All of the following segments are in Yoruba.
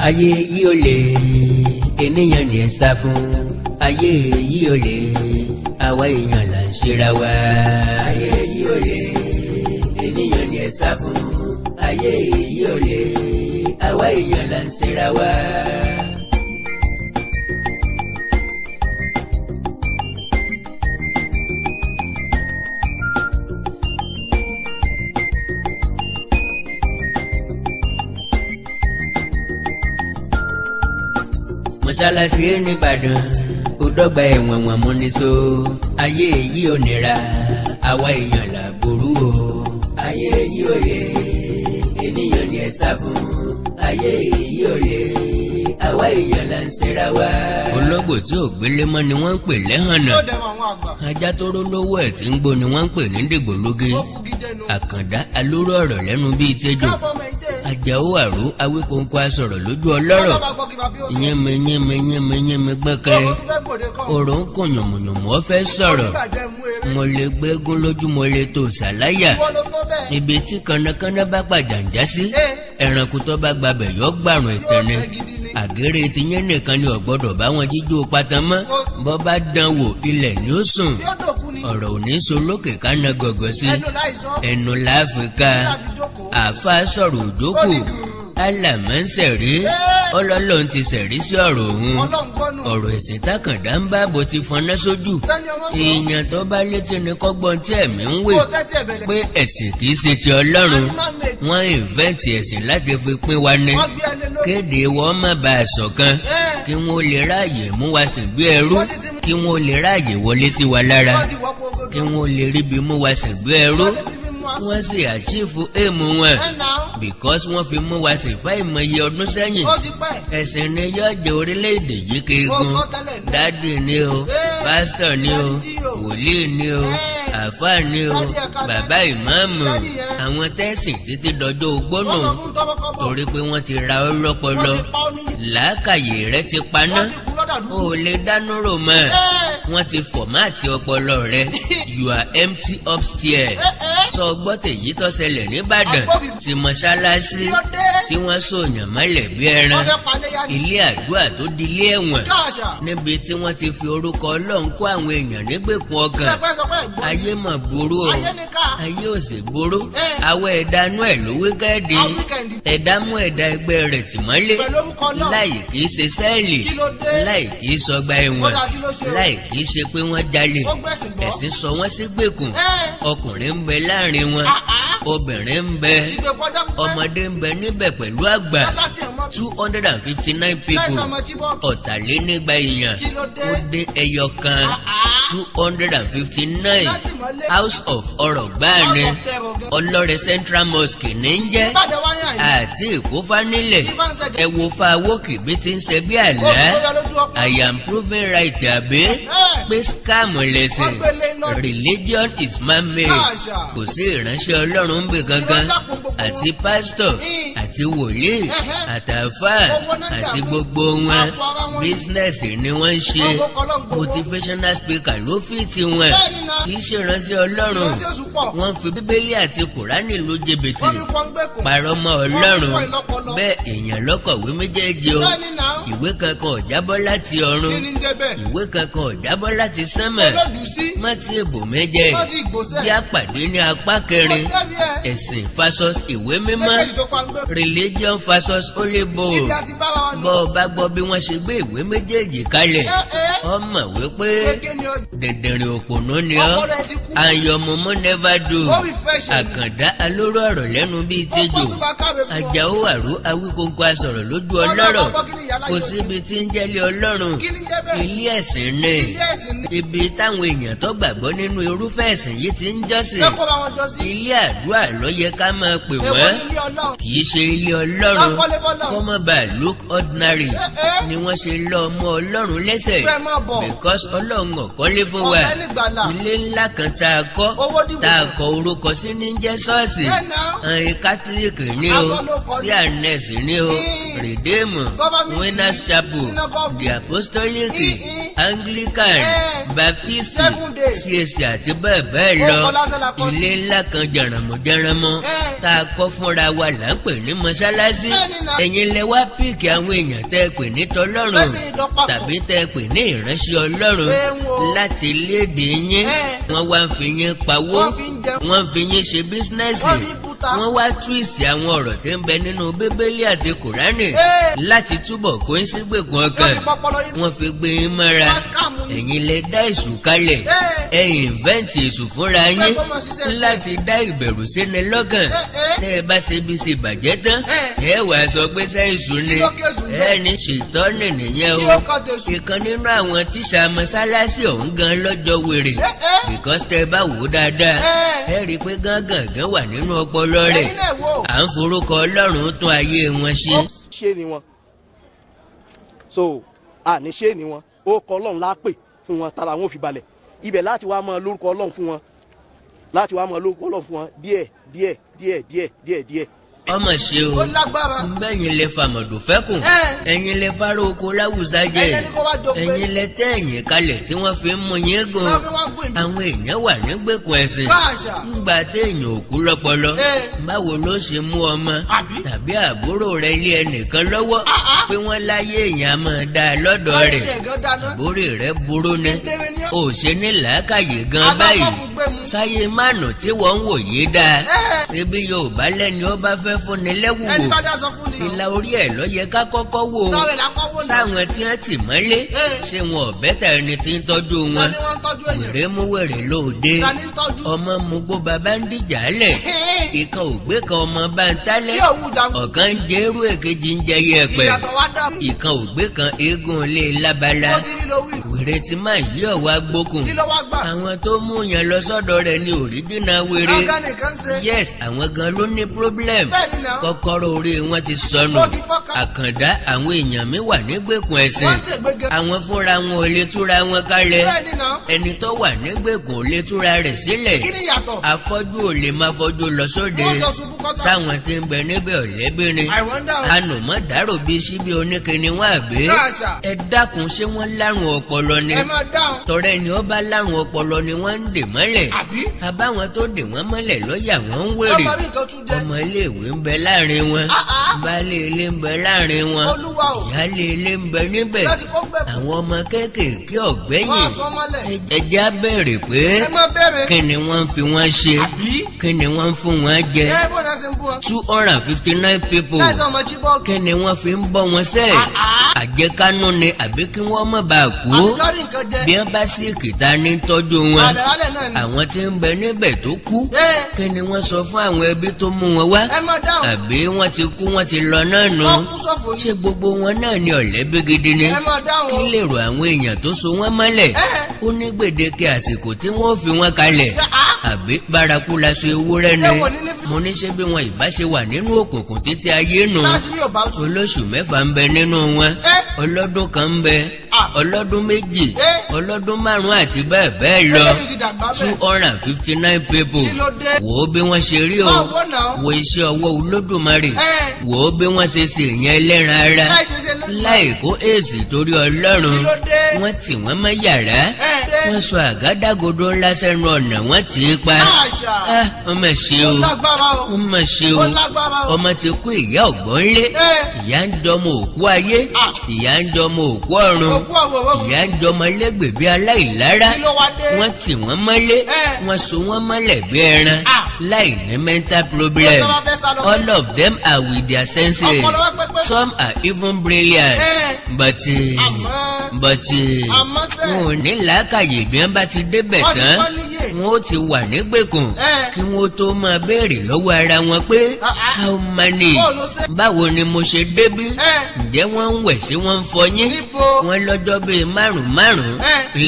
Ayé yìí ò lè, ènìyàn ní ẹ sá fún. Ayé yìí ò lè, àwa èèyàn là ń ṣera wa. Ayé yìí ò lè, ènìyàn ní ẹ sá fún. Ayé yìí ò lè, àwa èèyàn là ń ṣera wa. Mọ́ṣáláṣí nìbàdàn ó dọ́gba ẹ̀wọ̀n wọn mú ní so. Ayé yìí ò nira, àwa èèyàn là burú o. Ayé yìí ò lè, ènìyàn ní ẹ sá fún. Ayé yìí ò lè, àwa èèyàn là ń ṣera wa. Ológbò tí ò gbélé mọ́ ni wọ́n ń pè lẹ́hànà. Yóò dẹ̀wọ̀n àwọn àgbà. Ajá tó ró lówó ẹ̀ tí ń gbó ni wọ́n ń pè ní dìgbòlugi. Ó kú gídẹnu. Àkàndá alóró ọ̀rọ̀ lẹ́nu bíi tẹ́jọ́. Káfọ́ ọmọ ìdè. Àjàó àrò awíkóńkó asọ̀rọ̀ lójú ọlọ́rọ̀. Ọlọ́ba gbọ́ kí bàbá ó sọ. Yẹ́nmi yẹ́nmi yẹ́nmi yẹ́nmi gbẹ́kẹrẹ. Ọkọ̀ tó fẹ́ gbòde kọ́. Ọ̀rọ̀ ń kùn yànmùyànmù ó fẹ́ sọ̀rọ̀. Oníbàjẹ́ mú eré. Mo lè gbégún lójú, mo lè tó sàláyà. Ìwọ ló tó bẹ́ẹ̀. Ibi tí kànnàkànnà bá pàjàǹjá sí, ẹranko tó bá gbabẹ̀ yọ gbàrún ẹ̀tẹ̀ ni. Yóò tẹ́ gidi ni. Àgéré ti yẹn nìkan ni ò gbọ́dọ̀ bá wọn jíjó pátá mọ́. Bọ́ bá dán wò, ilẹ̀ ni ó sùn. Yóò dòkú ni. Ọ̀rọ̀ ò ní so lókè kánà gọ̀gọ̀ sí. Ẹnu láì sọ. Ẹnu láàfíríkà. Láfi jókòó. Àáfàá sọ̀rọ̀ òjókòó. Ó ní gùrù. Alàmọ́ ń sẹ̀rí. Ọlọ́lọ́run ti sẹ̀rí sí ọ̀rọ̀ òun. Ọlọ́run gbọ́nù. Ọ̀rọ̀ ẹ̀sìn tákàndá ń bá bó ti fọná sójú. Tẹ́ni ọmọ sọ. Èèyàn tó bá létí ni kọ́gbọ́n tí ẹ̀mí ń wè Kó o tẹ́tí ẹ̀ bẹ̀lẹ̀. pé ẹ̀sìn kìí ṣe ti Ọlọ́run. Animal made. Wọ́n ìnvẹ́ǹtì ẹ̀sìn láti fi pín wa ní. Wọ́n gbé ẹni lórí. Kéde wọ́n má bàa ṣọ̀kan. Kí wọ́n lè ráàyè mú wa sìn bí ẹrú. Wọ́n sì ti mú. Kí wọ́n lè ráàyè wọlé sí wa lára. Wọ́n ti wọ́pọ̀ ogodo. Kí wọ́n lè ríbi mú wa sìn bí ẹrú. Wọ́n sì ti fi mú aṣọ. Wọ́n sì àchífù èèmù wọn. Ẹ̀ nà ó. Because wọ́n fi mú wa sìn fáìmọye ọdún sẹ́yìn. Ó ti pẹ́. Ẹ̀sìn ni yóò jẹ́ orílẹ̀-èdè yìí keegun. Ó sọ tẹ́lẹ̀ náà. Dádì ni o, pásítọ̀ ni o, Dádì tí o. wòlíì ni o, àfáà ni o, Dádì ẹ̀ka bàbá ìmáàmù, Dádì yẹn. àwọn tẹ́sìn títí dọjọ́ ogbónà. Wọ́n sọ fún tọ́mọkọ́bọ̀. Torí pé wọ́n ti ra ọ́ lọ́pọlọ. Wọ́n ti pa ọ́ níyì. Làákàyè rẹ ti paná. Wọ́n ti kú lọ́dà dúdú. O ò lè dánú rò mọ́. Wọ́n ti fọ̀máàtì ọpọlọ rẹ. You are empty upstairs. Sọ gbọ́ tèyí tó ṣẹlẹ̀ nìbàdàn Agbófinró. ti mọ́ṣáláṣí Kí ló dé? tí wọ́n sòyàn mọ́lẹ̀ bí ẹran. Wọ́n fẹ́ paléyá ni. Ilé àdúrà tó di ilé ẹ̀wọ̀n Káàṣà. níbi tí wọ́n ti fi orúkọ Ọlọ́run kó àwọn èèyàn nígbèkùn ọkàn. Ṣé ẹ sọ pé ẹ̀gbọ́n? Ayé mà burú o. Ayé ni ká. Ayé ò sì burú. Awọ ẹ̀dánú ẹ̀ ló wíkẹ́ẹ̀dì. A wíkẹ́ndì. Ẹ̀dá mú ẹ̀dá ẹgbẹ́ rẹ̀ tì mọ́lé. Pẹ̀lú orúkọ Ọlọ́run. Láì kìí ṣe sẹ́ẹ̀lì. Kí ló dé? Láì kìí sọgbà ẹ̀wọ̀n. Ó dáa, kí ló ṣe o? Láì kìí ṣe pé wọ́n jalè. Ó gbẹ̀sìn gbọ́. Ẹ̀sìn sọ wọ́n sí gbèkùn. Ọkùnrin ń bẹ láàrin wọn. Obìnrin ń bẹ. Ìgbè kọjá pípẹ́. Ọmọdé ń bẹ níbẹ̀ pẹ̀lú àgbà. Lásà tí ẹ̀ mọ́. 259 people. Láìsàn ọmọ Chibok. 123 èèyàn. Kí ló dé? Ó dín ẹyọ kan. 259. Láti mọ́lé. House of ọ̀rọ̀ gbáà ni. House of terror gan. Ọlọ́rẹ̀ Central Mosque ní ń jẹ́. Ìbàdàn wáyà yìí. Àti ìkófá nílẹ̀. Tí bá ń ṣẹ̀gẹ̀. Ẹ wo fáwọ́kì bí ti ń ṣe bí àlá. Ó fi sóyá lójú ọpọ́n. I am proving right àbí? Pé scam lẹ̀sìn. Wọ́n gbélé lọ. Religion is man-made. Káàṣà. Kò sí ìránṣẹ́ Ọlọ́run ń bè kankan. Ìránṣẹ́ kún gbogbo wọn. Àti pásítọ̀, àti wòlíì, àtàfáà, Owó náà ń jà àti fún. gbogbo wọn. Àpò ara wọn ni. Business ni wọ́n ń ṣe. Wọ́n fọkàn lọ́n gbowó. Motivational speaker ló fi ti wọn. Bẹ́ẹ̀ni náà. Kì í ṣe ìránṣẹ́ Ọlọ́run. Ìránṣẹ́ oṣù pọ̀. Wọ́n fi Bíbélì àti Kùránì lu jìbìtì. Wọ́n fi kọ́ ń gbẹ̀kùn. Parọ́ mọ́ Wọ́n fi Ọlọ́run. kọ́ ìlọ́pọlọ. Bẹ́ẹ̀ èèyàn lọ́kọ̀wé méjèèjì o. Bẹ́ẹ̀ni náà. Ìwé kankan ò jábọ́ láti ọ̀run. Kí ni ń jẹ́ bẹ́ẹ̀? Ìwé kankan ò jábọ́ láti sánmà. Olódù sí. Má ti èbò méjẹ. Má ti gbòsẹ̀. Bí a pàdé ní apá kẹrin. Ó jẹ́ bí ẹ. Ẹ̀sìn versus ìwé mímọ́. Méjèèjì tó kọ́ ń gbẹ̀kùn. Religion versus holy book. Ibi àti bára wa nù. Bọ́ ọ bá gbọ́ bí wọ́n ṣe gbé ìwé méjèèjì kalẹ̀, ọmọ wípé Kéèké ni ọ. dẹ̀dẹ̀rìn òpònú ni ọ́. Ọpọlọ ẹ ti kú. Àyọ̀mọ̀mọ́ never do. Ó refresh ẹ̀. Àkàndá alóró ọ̀rọ̀ lẹ́nu bíi Ó tejò. pọ̀ tó bá káre fún ọ. Àjàó àrò awíkóńkó asọ̀rọ̀ lójú Ọlọ́run ọlọ́rọ̀. gbọ́ kí ni ìyá Kò láyé síbi tí ń jẹ́lé Ọlọ́run. Kí ni ń jẹ́ bẹ́ẹ̀? Ilé ẹ̀sìn ni. Ilé ẹ̀sìn ni. Ibi táwọn èèyàn tó gbàgbọ́ nínú irúfẹ́ ẹ̀sìn yìí ti ń jọ́sìn. Ẹ kó bá wọn jọ sí. Ilé àdúrà ló yẹ ká máa pè Èwo wọ́n, ni ilé Ọlọ́run? kì í ṣe ilé Ọlọ́run. Wọ́n kọ́lé fọ́lọ́run. Kó má bàa look ordinary Eh, eh. ni wọ́n ṣe lọ ọmọ Ọlọ́run lẹ́sẹ̀. Fẹ́ máa Máa bọ̀. Because Ọlọ́run ò kọ́lé fún wa. Ọ̀fẹ́ nígbàlà. Ilé ńlá kan tá a kọ́, Owó dìbò. tá a kọ orúkọ sí ní jẹ́ ṣọ́ọ̀ṣì. Bẹ́ẹ̀ náà. Ẹ̀yin Catholic ní o, Aṣọ ló kọ ní. C&S ní o, Redeem, Government. Winners Chapel, Synagogue. The Apostolic, Anglican, Baptist, Seven Day. CAC àti bẹ́ẹ̀ bẹ́ẹ̀ lọ. Orúkọ lásán la kọ sí. Ilé ńlá kan jẹ̀rànmọ́jẹ̀rànmọ́ tá a kọ́ fúnra wa là ń pè ní mọ́ṣáláṣí. Bẹ́ẹ̀ni náà. Ẹ̀yin lẹ wá pick àwọn èèyàn tẹ́ ẹ pè ní tọlọ́run Lẹ́sìn ìjọ papọ̀. tàbí tẹ́ ẹ pè ní ìránṣẹ́ Ọlọ́run Ẹ̀wọ̀n. láti léde yín. Wọ́n wá ń fi yín pawó. Wọ́n fi ń jẹun. Wọ́n fi yín ṣe business. Wọ́n fi ń buta. Wọ́n wá twist àwọn ọ̀rọ̀ tí ń bẹ nínú Bíbélì àti Kùránì láti túbọ̀ kó ń sígbèkùn ọkàn. Wọ́n fi pọpọlọ yín. Wọ́n fi gbé yín mọ́ra. Wọ́n scam yín. Ẹ̀yin lẹ dá èṣù kalẹ̀. Ẹ invent èṣù fúnra yín kó máa ṣiṣẹ́ tiẹ̀. láti dá ìbẹ̀rù síni lọ́kàn. Tẹ́ ẹ bá ṣe bí ṣe bàjẹ́ tán, ẹ wàá sọ pé ṣé èṣù ni. Kí ló kéṣù ń bẹ̀? Ẹ ní ṣètọ́nì nìyẹn Kí o. ló kọ́ tèṣù? Ìkan nínú àwọn tíṣà mọ́sálásí ọ̀hún gan lọ́jọ́ wèrè, because tẹ́ ẹ bá wò ó dáadáa, ẹ rí i pé gángan wà nínú ọpọlọ rẹ̀. Ẹ̀yin náà wò. À ń forúkọ Ọlọ́run tún ayé wọn ṣe. Ṣé ni wọn so àní ṣé ni wọn ó kọ Ọlọ́run lápè fún wọn, tara wọn ò fi balẹ̀ ibẹ̀ láti wá mọ lórúkọ Ọlọ́run fún wọn, láti wá mọ lórúkọ Ọlọ́run fún wọn díẹ̀ díẹ̀ díẹ̀ díẹ̀ díẹ̀ díẹ̀. Ọmọ ṣe o. Ó lágbára. Bẹ́yìn lẹ fàmọ̀dò fẹ́kùn, ẹ̀yin lẹ fáró oko láwùsá jẹ, Ẹ̀yin ni kó wá jọ pé. Ẹ̀yin lẹ tẹ́ ẹ̀yìn kalẹ̀ tí wọ́n fi ń mú yín gùn. Wọ́n fi wá gùn ìbí. Àwọn èèyàn wà nígbèkùn ẹ̀sìn. Káàṣà. Ńgbà téèyàn ò kú lọ́pọlọ, báwo ló ṣe mú ọmọ Àbí? tàbí àbúrò rẹ lé ẹnìkan lọ́wọ́ pé wọ́n láyé èèyàn á máa dá a lọ́dọ̀ Báyìí rẹ̀? tí ẹ̀gán dáná. Àbúrò rẹ̀ burú ni. Kedere ni ọ́. Ò ṣe ní làákàyè gan báyìí. Adákọ̀ọ́fù gbé mu. Sáyé mánu tí wọ́n ń wò yìí dáa. Ṣebí Yorùbá lẹ́ni ó bá fẹ́ fúnni lẹ́wù Ẹni wò, bá dá sọ fún ni o. fìlà orí ẹ̀ ló yẹ ká kọ́kọ́ wò ó. Sáwẹ̀ là kọ́ wò náà. Sáwọn tí wọ́n tì mọ́lé, ṣé wọn ò better ẹni tí ń tọ́jú Ta wọn? ni wọ́n ń tọ́jú èèyàn? Wèrè mú wèrè lóde. Ta ni ń tọ́jú? Ọmọ mugbó, bàbá ń dìjà lẹ̀. Ìkan ògbé kan, ọmọ bá ń tálẹ̀. Kí òwú jagun. Ọ̀kan ń jẹ irú, èkejì ń jẹ yẹ̀pẹ̀. Ìyàtọ̀ wá dà. Ìkan ògbé kan, eégún lé lábala. Ó ti rí ló wí. Wèrè tí máa yí ọ̀wá gbókùn. Kí ló wá gbà? Àwọn tó mú yẹn lọ sọ́dọ̀ rẹ̀ ní original wèrè. Ọ̀gá nìkan ṣe. Yes, àwọn gan ló ní problem. Bẹ́ẹ̀ni náà. Kọ́kọ́rọ́ orí wọn ti sọnù. Ó ti fọ́ká. Àkàndá, àwọn èèyàn mi wà nígbèkùn ẹ̀sìn. Wọ́n ń ṣègbéga. Àwọn fúnra wọn ò lè túra wọn kalẹ̀. Bẹ́ẹ̀ni náà. Ẹni tó wà nígbèkùn ò lè túra rẹ̀ sílẹ̀. Kí ni ìyàtọ̀? Afọ́jú ò lè máa fọ́jú lọ sóde. Wọ́n jọ ṣubú kọ́tà. Sáwọn tí ń bẹ níbẹ̀ ọ̀lẹ́bìnrin. I wonder o. Ànàmọ́ dàrò bíi síbi oníkíni wọn àgbé. Káàṣà. Ẹ dákun, ṣé wọ́n lárùn ọpọlọ ni? Ẹ máa dáhùn. Tọrẹ ni ó bá lárùn ọpọlọ ni wọ́n ń dè mọ́lẹ̀. Àbí? Àbáwọn tó dè wọ́n mọ́lẹ̀ lọ́yà wọ́n ń wèrè. Ọmọ mi kan tún jẹ. Ọmọ iléèwé ń bẹ láàrin wọn. Ah, ah. Baálé ilé ń bẹ láàrin wọn. Olúwa o. Ìyáálé ilé ń bẹ níbẹ̀. Láti kó gbẹ̀kú. Àwọn ọmọ kéékèèké ọ̀gbẹ́yìn. Wọ́n á sọ mọ́lẹ̀. Ẹjẹ́ á bẹ̀rẹ̀ pé Ẹ máa bẹ̀rẹ̀. kí ni wọ́n ń fi wọ́n ṣe? Àbí? Kí ni wọ́n ń fún wọn jẹ? Ẹ bó náà ṣe ń bú wọn. 259 people. Láìsí ọmọ Chibok. Kí ni wọ́n fi ń bọ́ wọn sẹ́ẹ̀? Àjẹkánú ni àbí kí wọ́n má bàa kú? Àbí lórí nǹkan jẹ. Bí wọ́n bá sí kìtà ní tọ́jú wọn. Àlẹ́ náà ni. Àwọn tí ń bẹ níbẹ̀ tó kú, kí ni wọ́n sọ fún àwọn ẹbí tó mú wọn wá? Ẹ máa dáhùn. Àbí wọ́n ti kú, wọ́n ti lọ náà nù? Wọ́n kú sófò ni. Ṣé gbogbo wọn náà ni ọ̀lẹ́bí gidi ni? Ẹ máa dáhùn Kí o. lè rò àwọn èèyàn tó so wọ́n mọ́lẹ̀? Ó ní gbèdéke àsìkò tí wọ́n fi wọ́n kalẹ̀. Àbí bárakú la so ewúrẹ́ ni? Ṣé wọ́n ní ní Mo ní ṣé bí wọn ìbá ṣe wà nínú òkùnkùn títí ayé nù? Láti rí ò bá tú. Olóṣù 6 ń bẹ nínú wọn, ọlọ́dún kan ń bẹ, ọlọ́dún 2, ọlọ́dún 5 àti bẹ́ẹ̀ bẹ́ẹ̀ lọ. Eléyìí ti dàgbà Two bẹ́ẹ̀. hundred and fifty nine people. Kí ló dé? Wò ó bí wọ́n ṣe rí o. Báwo náà? Wo iṣẹ́ ọwọ́ Olódùmarè. Wò ó bí wọ́n ṣe ṣe ìyẹn ẹlẹ́ran ara Láì ṣe ṣe lódùmarè. láì kó èsì torí Ọlọ́run. Kí ló dé? Wọ́n tì wọ́n mọ́ yàrá. Wọ́n sọ àgádágodo ńlá sẹ́nu ọ̀nà, wọ́n tì í pa. Àṣà. Ah, wọ́n mà ṣe o. Ó lágbára o. Wọ́n mà ṣe o. Ó lágbára o. Ọmọ ti kú, ìyá ọ̀gbọ́n lé. Ìyá ń jọmọ òkú ayé, ìyá ń jọmọ òkú ọ̀run. Òkú ọ̀run òwò. Ìyá ń jọmọ lẹ́gbẹ̀ẹ́ bí aláìlára. Kí ló wá dé? Wọ́n tì wọ́n mọ́lé. Wọ́n so wọ́n mọ́lẹ̀ bí ẹran láì ní mental problem. Wọ́n tó bá fẹ́ sá lọ. All of them are with their senses. Ọpọlọ wọn pé pé. Some are even brilliant, but Àmọ́. but Àmọ́ sẹ́. wọn ò ní làákàyè bí wọ́n bá ti débẹ̀ Wọ́n ti tán. wọ́n níyè. Wọn ó ti wà nígbèkùn kí wọ́n tó máa béèrè lọ́wọ́ ara wọn pé, "How many?" Báwo ló ṣe? Báwo ni mo ṣe débí? Ǹjẹ́ wọ́n ń wẹ̀? Ṣé wọ́n ń fọyín? Níbo? Wọ́n lọ́jọ́ bíi márùn márùn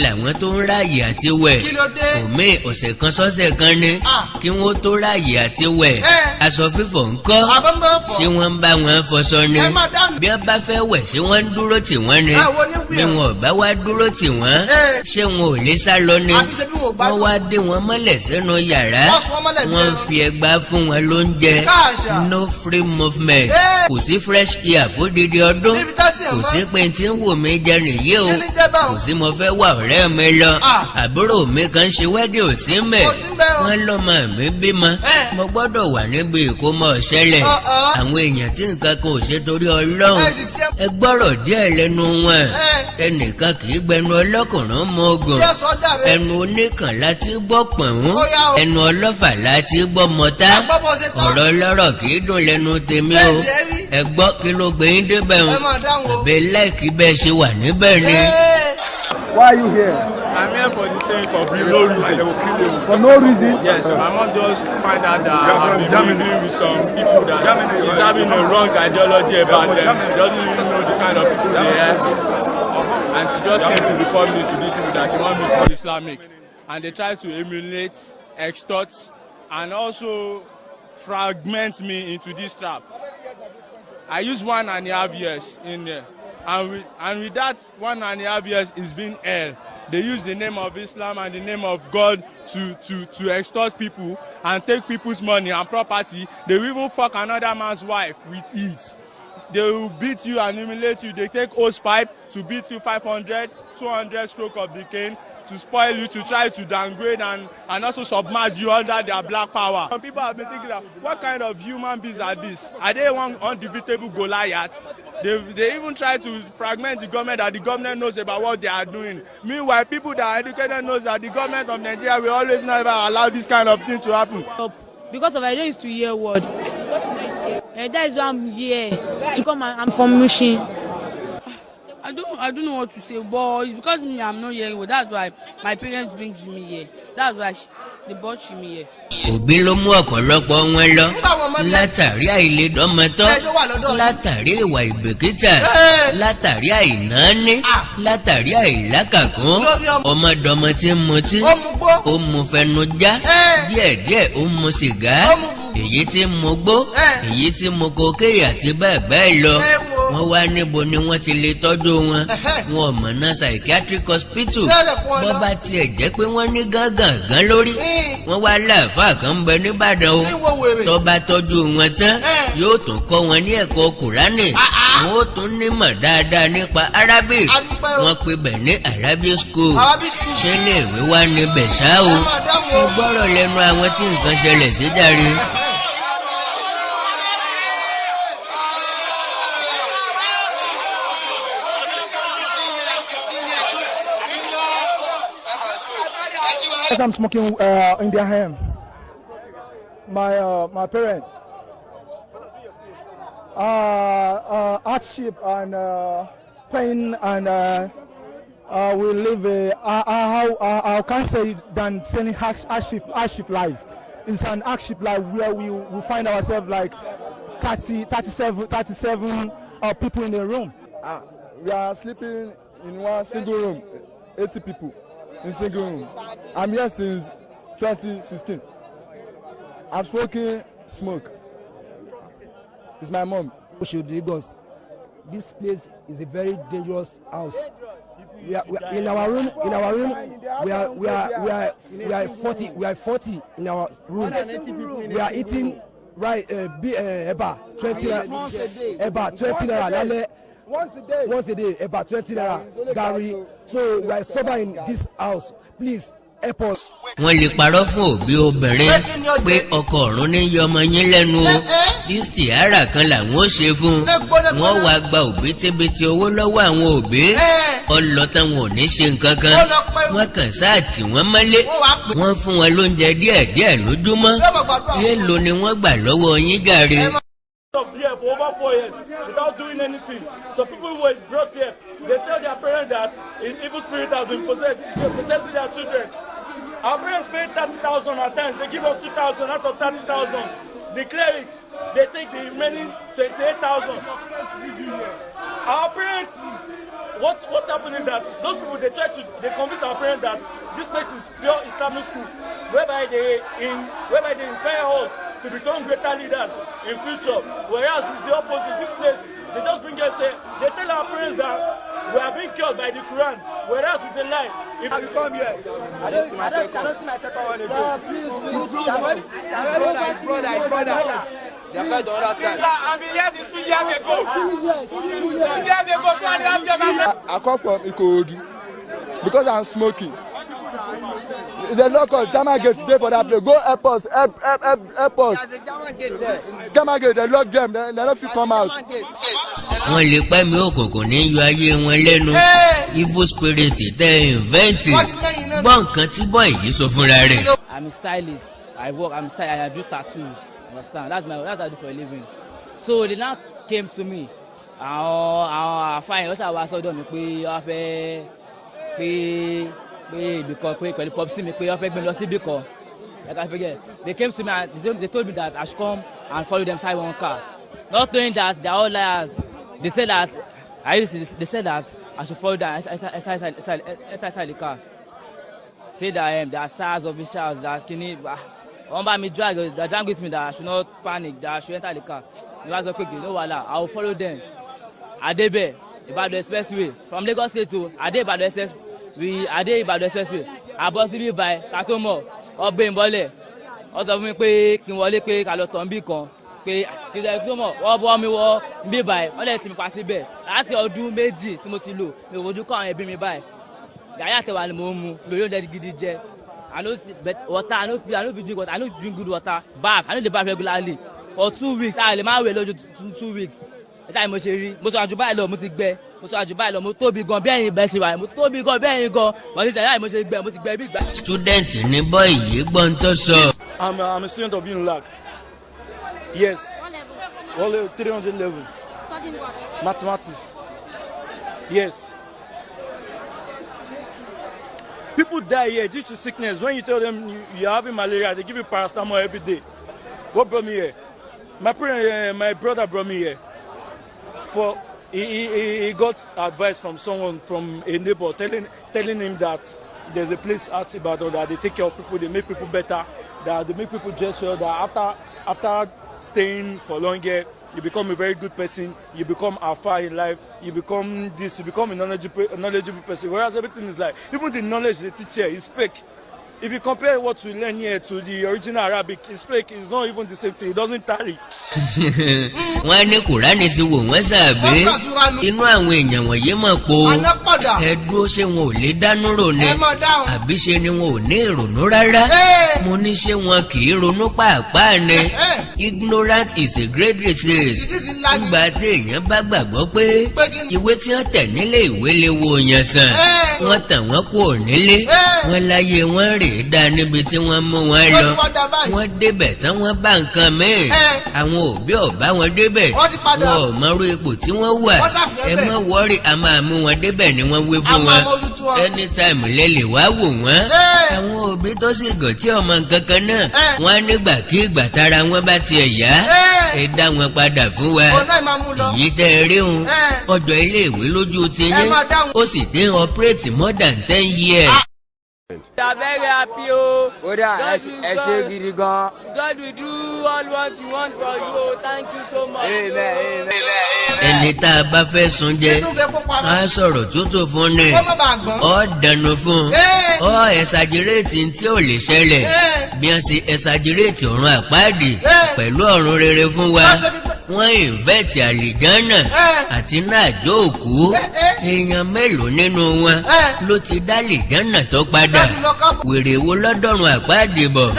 làwọn tó ń ráàyè àti wẹ̀. Kí ló dé? Òmíì, ọ̀sẹ̀ kan sọ́sẹ̀ kan ni kí wọ́n tó ráàyè àti wẹ̀. Aṣọ fífọ̀ ńkọ́? Àbọ̀nbọ̀n fọ̀. Ṣé wọ́n ń bá wọn fọṣọ ni? Ẹ má dáhùn. Bí wọ́n bá fẹ́ wẹ̀, ṣé wọ́n ń dúró tì wọ́n ni? Àwọn oníwì Bí wọn ò bá wá dúró tì wọ́n, ṣé wọn ò lè sá lọ ni? Àbí ṣe bí wọn ò gbádùn? Wọ́n wá dé wọn mọ́lẹ̀ sínú yàrá. Wọ́n sún wọn mọ́lẹ̀ bí Wọ́n ẹran. fi ẹgbàá fún wọn lóúnjẹ. Káàṣà. No free movement. Kò sí fresh air fódìdí ọdún. Níbi tá tiẹ̀ Kò mọ́. sí pé tí ń wò mí jẹ nìyí o. Kí ni jẹ́ báwọn? Kò sí mo fẹ́ wà ọ̀rẹ́ mi lọ. Àbúrò mi kan ṣe wedding, ò sí mẹ́. Kò sí ńbẹ̀ o. Wọ́n lọ́mọ mi bímọ. Mo gbọ́dọ̀ wà níbi ìkómọ ọ̀ṣẹ́lẹ̀. Àwọn èèyàn tí nǹkan kan ò ṣe torí Ọlọ́run. Ẹ sì tiẹ̀- Ẹ gbọ́rọ̀ díẹ̀ lẹ́nu wọn. Ẹnìkan kì í gbẹnu ọlọ́kùnrin mọ ogun. Yẹ sọ jàre. Ẹnu oníkàn láti gbọ́ pọ̀n. Ó yá o. Ẹnu ọlọ́fà láti gbọ́ mọ́tá. Ẹ gbọ́ bó ṣe tán. Ọ̀rọ̀ ọlọ́rọ̀ kì í dùn lẹ́nu tèmi o. Bẹ́ẹ̀ tiẹ̀ rí. Ẹ gbọ́, kí ló gbé yín débẹ̀ o? Ẹ máa dáhùn o. Àbẹ láìkí bẹ́ẹ̀ ṣe wà níbẹ̀ ni. Why are you here? I'm here for the sake of no reason. For no reason? Yes, my mom just find out that I've been mingling with some people that she's having a wrong ideology about them. She doesn't even know the kind of people they are. And she just came to report me to these people that she want me to be Islamic. And they try to emulate, extort, and also fragment me into this trap. I used 1.5 years in there. And with that 1.5 years, it's been hell. They use the name of Islam and the name of God to extort people and take people's money and property. They will even fuck another man's wife with it. They will beat you and humiliate you. They take hose pipe to beat you 500, 200 stroke of the cane to spoil you, to try to downgrade and also submerge you under their black power. Some people have been thinking that what kind of human beings are this? Are they one undefeatable Goliath? They even try to fragment the government, that the government knows about what they are doing. Meanwhile, people that are educated knows that the government of Nigeria will always never allow this kind of thing to happen. Up because of I don't used to hear word. That is why I'm here to come and I'm from Mushin. I don't know what to say, but it's because me, I'm not hearing well. That's why my parents brings me here. That's why they brought me here. Òbí ló mú ọ̀pọ̀lọpọ̀ wọn lọ Nígbà wọn mọ bí- látàrí àìlèdọ́mọtọ́, Ẹjọ́ wà lọ́dọ̀ yín. látàrí ìwà ìbìkítà, látàrí àìnáání, látàrí àìlákàkún. Lórí ọmọ. Ọmọdọmọ tí ń mutí, Ó mu gbó. ó mu fẹnu já, díẹ̀díẹ̀ ó mu sìgá, Ó mu bùbù. èyí tí ń mu gbó, èyí tí ń mu kokéè àti bẹ́ẹ̀ bẹ́ẹ̀ lọ. Ẹ wo. Wọ́n wá níbo ni wọ́n ti lè tọ́jú wọn? Wọn ò mọ̀ náà psychiatric hospital. Bẹ́ẹ̀rẹ̀ fún ọ Bọ́ lọ. bá tiẹ̀ jẹ́ pé wọ́n ní gángan lórí, wọ́n wá láàfáà kan ń bẹ nìbàdàn o. Ní wo wèrè. Tó bá tọ́jú wọn tán, yóò tún kọ́ wọn ní ẹ̀kọ́ Kùránì, wọn ó tún nímọ̀ dáadáa nípa Arabic. A dúpẹ́ o. Wọ́n pe bẹ̀ ní Arabic school. Arabic school. Ṣé iléèwé wá níbẹ̀ ṣá o? Ẹ máa dáhùn o. Ẹ gbọ́rọ̀ lẹ́nu àwọn tí nǹkan ṣẹlẹ̀ sí jàre. Yes, I'm smoking in their hand. My parent. Hardship and pain and we live a how can say than saying hardship life. It's an hardship life where we find ourselves like 30, 37, 37 people in a room. Ah, we are sleeping in one single room, 80 people in single room. I'm here since 2016. I'm smoking smoke. It's my mom. Oshodi, Lagos. This place is a very dangerous house. We are in our room. In our room, we are 40. We are 40 in our room. We are eating right eba 20 naira, eba 20 naira lálẹ́. Once a day. Once a day, eba 20 naira, garri. So we are suffering in this house. Please help us. Wọ́n lè parọ́ fún òbí obìnrin Pé kí ni ó jẹ? pé ọkọ ọ̀run ní yọ ọmọ yín lẹ́nu o. Istikhara kan làwọn ó ṣe fún un. Lẹ́gbọ́n-lẹ́gbọ́n. Wọ́n wá gba òbítíbitì owó lọ́wọ́ àwọn òbí. Ọlọ́tàn wọn ò ní ṣe nǹkan kan. Ó lọ pẹ́. Wọ́n kàn sáà tì wọ́n mọ́lé. Wọ́n wá pè. Wọ́n fún wọn lóúnjẹ díẹ̀díẹ̀ lójúmọ́. Yóò máa gbàdúrà fún Èèlò ni wọ́n gbà lọ́wọ́ yín gàre? Ẹ má- Up here for over 4 years without doing anything. Some people who were brought here, they tell their parents that an evil spirit has been possessed, possessing their children. Our parents pay 30,000 at times. They give us 2,000 out of 30,000. The clerics, they take the remaining 28,000. Our parents, what happened is that those people, they convince our parents that this place is pure Islamic school, whereby they inspire us to become greater leaders in future. Whereas it's the opposite. This place, they just bring us say, they tell our parents that we are being cured by the Quran, whereas it's a lie. If I will come here. I don't see my second. I don't see my second one again. Sir, please, please. His brother, his brother, his brother. They are on the other side. I mean, yes, it's 2 years ago. 2 years ago, 2.5 years. I come from Ikorodu because I'm smoking. They lock us, German gate dey for that place. Go help us, help, help, help, help us. There's a German gate there. German gate, they lock them, they no fit come out. Wọ́n lè pẹ́ mi òkùnkùn ní yọ ayé wọn lẹ́nu, evil spirit tẹ́ invent. Gbọ́ nǹkan tí boy yìí sọ fúnra rẹ̀. I'm a stylist. I work. I'm style. I do tattoo. Understand? That's what I do for a living. So they now came to me. Àwọn àfáà yẹn, wọ́n ṣàwá sọ́dọ̀ mi pé wọ́n fẹ́ pé ibì kan, pé pẹ̀lú popsi mi, pé wọ́n fẹ́ gbé mi lọ sí ibì kan. Like I forget. They came to me and they told me that I should come and follow them inside one car. Not knowing that they are all liars. They said that I used to, they said that I should follow them inside the car. Say that there are SARS officials that kini wọ́n bá mi drag, they drag with me, that I should not panic, that I should enter the car. Ní wàá sọ pé no wahala, I will follow them. A débẹ̀ Ibadan Expressway from Lagos State to Ade Ibadan Express, we Ade Ibadan Expressway, a bọ́ síbí báyìí, ká tó mọ̀, wọ́n gbé mi bọ́lẹ̀. Wọ́n sọ fún mi pé kí n wọlé, pé ká lọ tọ̀ níbì kan, pé kí n tó mọ̀, wọ́n bọ́ mi wọ́ níbí báyìí, wọ́n lè tì mí pa síbẹ̀. Láti ọdún 2 tí mo ti lò, mi ò fojú kọ́ àwọn ẹbí mi báyìí. Gàrí àtẹwà ni mò ń mu, lórí oúnjẹ gidi jẹ. I no see but water, I no fit drink water. I no drink good water. Bath, I no dey bath regularly for 2 weeks. A lè má wẹ̀ lójú 2 weeks. Ẹ ṣáà mo ṣe rí, mo sọ àjù báyìí lọ, mo ti gbẹ. Mo sọ àjù báyìí lọ, mo tóbi gan bí ẹ̀yin bẹ́ẹ̀ ṣe wà, mo tóbi gan bí ẹ̀yin gan wọ́n ní sẹ́yìn, mo ṣe gbẹ, mo ti gbẹ bí ìgbà. Student ní boy yìí, gbọ́n tó sọ. I'm a student of UNILAG. Yes. What level? What level? 300 level. Studying what? Mathematics. Yes. People die here due to sickness. When you tell them you're having malaria, they give you paracetamol every day. What brought me here? My parent, my brother brought me here. For he got advice from someone, from a neighbor, telling him that there's a place at Ibadan that they take care of people, they make people better, that they make people dress well, that after staying for long here, you become a very good person, you become alpha in life, you become this, you become a knowledgeable person. Whereas everything is like, even the knowledge they teach here is fake. If you compare what we learn here to the original Arabic, it's fake. It's not even the same thing. It doesn't tally. Wọ́n ní Kùránì ti wò wọ́n sàbí inú àwọn èèyàn wọ̀nyí mọ̀ po ẹ dúró, ṣé wọn ò lè dánú rò ni, àbí ṣe ni wọn ò ní ìrònú rárá? Mo ní ṣé wọn kì í ronú pàápàá ni? Ignorant is a great disease. Nígbà tí èèyàn bá gbàgbọ́ pé ìwé tí wọ́n tẹ̀ nílé ìwé lè wo èèyàn sàn, wọ́n tàn wọ́n kúrò nílé, wọ́n láyé wọ́n rèé dá níbi tí wọ́n mú wọn lọ. Wọ́n débẹ̀ tán, wọ́n bá nǹkan míì. Àwọn òbí ò bá wọn débẹ̀, wọn ò mọrú ipò tí wọ́n wà. Ẹ má worry, a máa mú wọn débẹ̀ ni wọ́n wí fún wọn. Anytime lẹ́lẹ̀ wá wò wọ́n. Àwọn òbí tó sì gàn tí ọmọ nǹkan kan náà, wọ́n á nígbà kí ìgbà tára wọn bá tiẹ̀ yá, ẹ dá wọn padà fún wa. Èyí tẹ́ ẹ rí hun ọjọ́ iléèwé lójú ti yín, ó sì ti ń operate more than 10 years. We are very happy o. Kódà ẹ ṣe gidi gan. God will do all what you want for you o. Thank you so much. Amen, amen. Ẹni tá a bá fẹ́ sun jẹ, á sọ̀rọ̀ tútù fún ni, ọ dànù fún ọ, exaggerate tí ò lè ṣẹlẹ̀. Bí wọ́n ṣe exaggerate ọ̀run àpáàdì pẹ̀lú ọ̀run rere fún wa, wọ́n invent àlìjánà àti náà jó òkú. Èèyàn mélòó nínú wọn ló ti dá àlìjánà tó padà? Wèrè wo lọ́dọ̀run àpáàdì bọ̀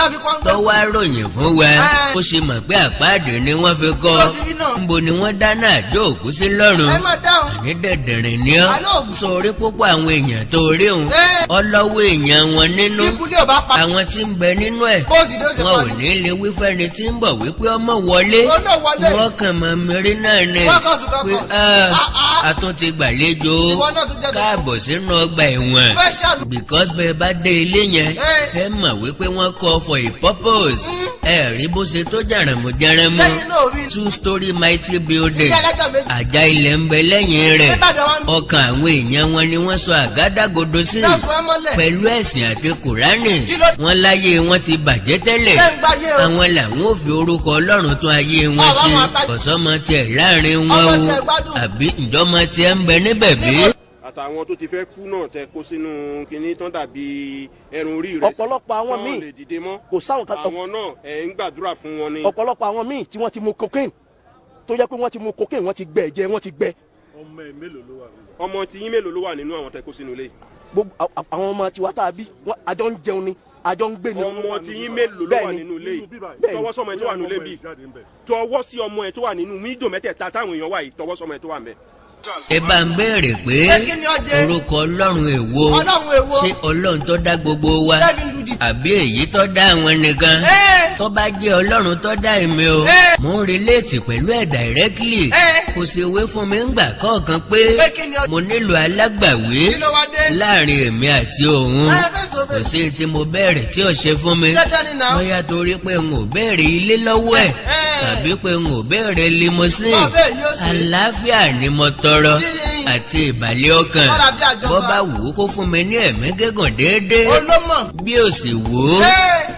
tó wá ròyìn fún wa? Ó ṣe mọ̀ pé àpáàdì ni wọ́n fi kọ́? Ńbo ni wọ́n dáná àjò òkú sí lọ́run? Àní dẹ̀dẹ̀rìn ni ọ́. Sórí púpọ̀ àwọn èèyàn tó rí òun ọlọ́wọ́ èèyàn wọn nínú, àwọn tí ń bẹ nínú ẹ̀, wọn ò ní lè wí fẹ́ni tí ń bọ̀ wípé ọmọ wọlé. Wọ́n kàn mọ́ mẹ́rin náà ni pé A tún ti gbàlejò. Ìwọ náà tún jẹ́. Káàbọ̀ sínú ọgbà ẹ̀wọ̀n. Special. Because bẹ́ẹ̀ bá dé ilé yẹn, ẹ mọ̀ wípé wọ́n kọ́ for a purpose. Ẹ rí bó ṣe tó jàràmù jàràmù. Lẹ́yìn náà rí. Two story mighty building. Ilé alájà méjì. Àjà ilẹ̀ ń bẹ lẹ́yìn rẹ̀. Níbàdàn wa ń bí. Ọkàn àwọn èèyàn wọn ni wọ́n sọ àgádágodo sí Lọ́sùn ẹ mọ́lẹ̀. pẹ̀lú ẹ̀sìn àti Kùránì. Kí ló- Wọ́n láyé wọn ti bàjẹ́ tẹ́lẹ̀. Ṣé ń gbáyé o? Àwọn làwọn ò fi orúkọ Ọlọ́run tún ayé wọn Ọ̀rọ̀ ṣe. àwọn àtàyè. Kọ̀sọ́mọ tiẹ̀ láàrin wọn Ọmọ o. tiẹ̀ gbádùn. Àbí ǹjọ́mọ tiẹ̀ ń bẹ níbẹ̀ bí? Àtàwọn tó ti fẹ́ kú náà tẹ kó sínú kinní tán dàbí ẹrun orí rẹ̀. Ọ̀pọ̀lọpọ̀ àwọn tán míì lè dìde mọ́. Kò sáwọn kan. Àwọn náà, ẹ̀ ń gbàdúrà fún wọn ni. Ọ̀pọ̀lọpọ̀ àwọn míì tí wọ́n ti mu cocaine, tó jẹ́ pé wọ́n ti mu cocaine, wọ́n ti gbẹ ẹ̀jẹ̀, wọ́n ti gbẹ. Ọmọ ẹ mélòó ló wà nínú? Ọmọ tí yín mélòó ló wà nínú àwọn tẹ kó sínú ilé? Gbogbo àwọn ọmọ tiwa tá a bí, àjọ ń jẹun ni, àjọ ń gbé ni. Ọmọ tí yín mélòó ló wà Bẹ́ẹ̀ni. nínú ilé yìí? Bẹ́ẹ̀ni. Tọwọ́ sọmọ ẹ tó wà nínú ilé bí, tọwọ́ sí ọmọ ẹ tó wà nínú mídò mẹ́tẹ̀ẹ̀ta táwọn èèyàn wà yìí, tọwọ́ sọmọ ẹ tó wà ń bẹ̀. Ẹ bá ń béèrè pé Pé kí ni ó jẹ? orúkọ Ọlọ́run èwo? Ọlọ́run èwo? Ṣé Ọlọ́run tó dá gbogbo wa, Tẹ́bi ń lu jìbìtì. àbí èyí tó dá àwọn nìkan? Tó bá jẹ́ Ọlọ́run tó dá èmi o, mò ń relate pẹ̀lú ẹ̀ directly. Kò sì wé fún mi ńgbà kọ̀ọ̀kan pé Pé kí ni ó- mo nílò alágbàwí Kí ló wá dé? láàrin èmi àti òun. Face to Kò face. sí tí mo bẹ̀rẹ̀ tí ò ṣe fún mi. Dandan ni now. Bóyá torí pé n ò béèrè ilé lọ́wọ́ ẹ̀, tàbí pé n ò béèrè limousine. Bọ́ bẹ́ẹ̀ yóò ṣe. Àlàáfíà ni mo tọrọ Jíyìn. àti ìbàlẹ̀ ọkàn. Kọ́ra bí àjọsọ. Bó bá wù ú kó fún mi ní ẹ̀mí gígùn déédéé, Olómọ̀. bí ó sì wù ú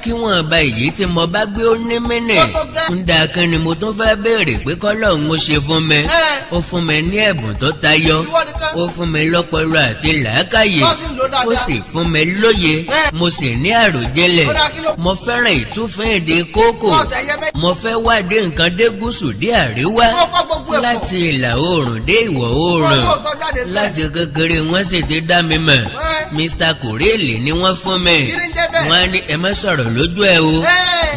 kí wọ́n bá èyí tí mo bá gbé ó ní mínì. Ó tó gẹ́. Ń da kí ni mo tún fẹ́ béèrè pé kọ́lọ́hún ó ṣe fún mi? Ó fún mi ní ẹ̀bùn tó tayọ. Ìwọ nìkan. Ó fún mi lọ́pọlọ àti làákàyè. Wọ́n sì ń lò dáadáa. Ó sì fún mi lóye. Mo sì ní àròjinlẹ̀. Ó dáa, kí ló- Mo fẹ́ràn ìtúfín èdè kókò. Wọ́n tẹ̀ yẹ bẹ́ẹ̀. Mo fẹ́ wádìí nǹkan dé gúúsù dé àríwá, Wọ́n fọ́ gbogbo ẹ̀ pọ̀. láti ìlà oòrùn dé ìwọ̀ oòrùn. Wọ́n tó tọ́ jáde bẹ́ẹ̀. Láti kékeré wọ́n sì ti dá mi mọ̀. Mr Kòrèlì ni wọ́n fún mi. Kí ni ń jẹ́ bẹ́ẹ̀? Wọ́n á ní ẹ má sọ̀rọ̀ lójú ẹ o.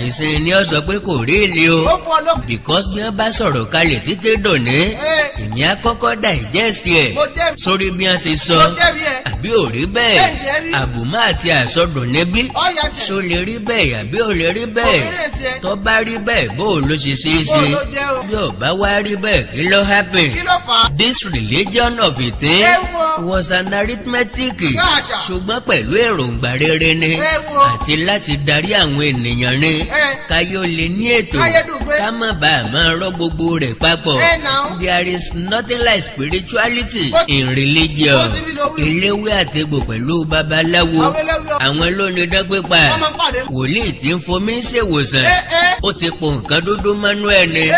Ìsìn ni ó sọ pé kòrèlì o. Ó fún ọ ló- Because bí wọ́n bá sọ̀rọ̀ kalẹ̀ títí dòní, èmi á kọ́kọ́ digest ẹ̀ Mo jẹ́- sórí bí wọ́n ṣe sọ. Mo jẹ́rìí ẹ. Àbí ò rí bẹ́ẹ̀? Bẹ́ẹ̀ tiẹ̀ rí. Àbùmá àti àsọdùn níbí. Ó yà tiẹ̀. Ṣó lè rí bẹ́ẹ̀ àbí ò lè rí bẹ́ẹ̀? Obìnrin tiẹ̀. Tó bá rí bẹ́ẹ̀, bó o ló ṣe ṣe é Bó ṣe? o ló jẹ́ o? Bí ò bá wá rí bẹ́ẹ̀, kí ló happen? Kí ló fà á? This religion of a thing Ẹ̀wọ̀n. was an arithmetic, Káàṣà. ṣùgbọ́n pẹ̀lú èròǹgbà rere ni Ẹ̀wọ̀n. àti láti darí àwọn ènìyàn ni káyọ̀ lè ní ètò, Káyé dùn pé. ká má bàa máa rọ́ gbogbo rẹ̀ papọ̀. Ẹ now. There is nothing like spirituality in religion. Bó ti rí ló wí. Eléwé àtegbò pẹ̀lú babaláwo, Àwọn eléwé àwọn ló ní dán pípa. Wọ́n máa ń pàdé. Wòlíì tí ń fomi ṣèwòsàn, ó ti po nǹkan dúdú mọ́nú ẹ̀ ni,